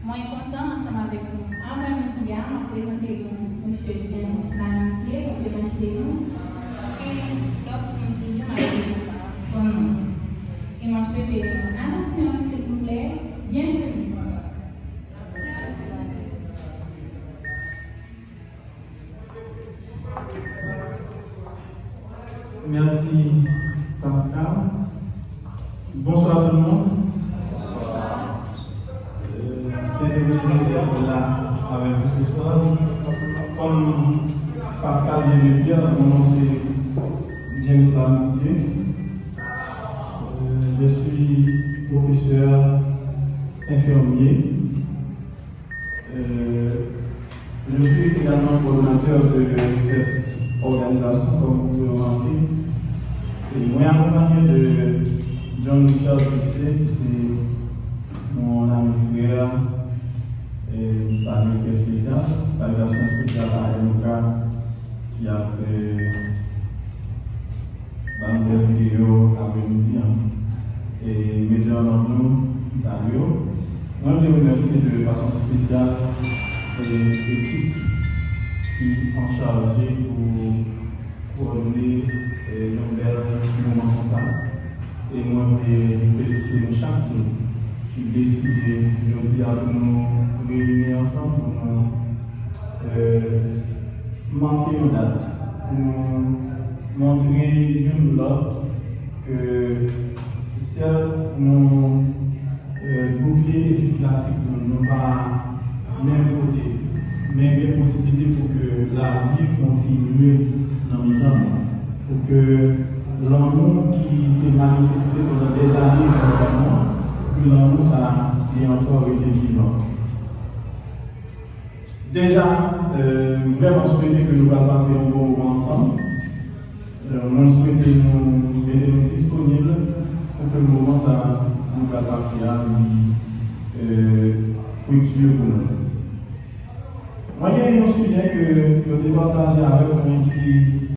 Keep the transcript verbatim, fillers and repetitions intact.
Mwen kontan ansanm avèk nou aprè midi a, m ap prezante nou Mesye James Lamitié, konferansyè nou, e lòt moun toujou m ap prezante pou nou. E m ap swete nou atansion, silvouplè, byenveni. Merci, Pascal. Bonsoir tout le monde. Euh, c'est un plaisir d'être là avec vous ce soir. Comme Pascal vient de dire, mon nom c'est James Lamitié. Euh, je suis professeur infirmier. Euh, je suis également coordonnateur de cette organisation, comme vous pouvez remarquer. Et moi, accompagné de John Richard Ducé, qui c'est mon ami frère, et une salut très spéciale, salutations spéciales à Enoka, ki ap fè ban nou bèl videyo aprè midi an. E mete an lòd nou, m salye w. Mwen vle remèsye de fason espesyal ekip ki anchaje pou kowòdone yon bèl moman konsa. E mwen vle felisite nou chak tou ki deside jodi a pou nou reyini ansanm, pou nou make yon dat, pou nou montre youn lòt ke sèt nou boukle etid klasik nou, nou pa menm kote, men gen posiblite pou ke lavi kontinye nan mitan nou, pou ke lanmou ki te manifeste pandan dèzane konsa nou, pou ke lanmou sa li ankò rete vivan. Deja, euh, m vrèman swete ke nou pral pase yon bon moman ansanm. Euh, mwen swete nou mete nou disponib pou ke moman sa nou pral pase a li euh, friktyè pou nou. Mwen gen yon sijè ke yo te pataje avèk mwen ki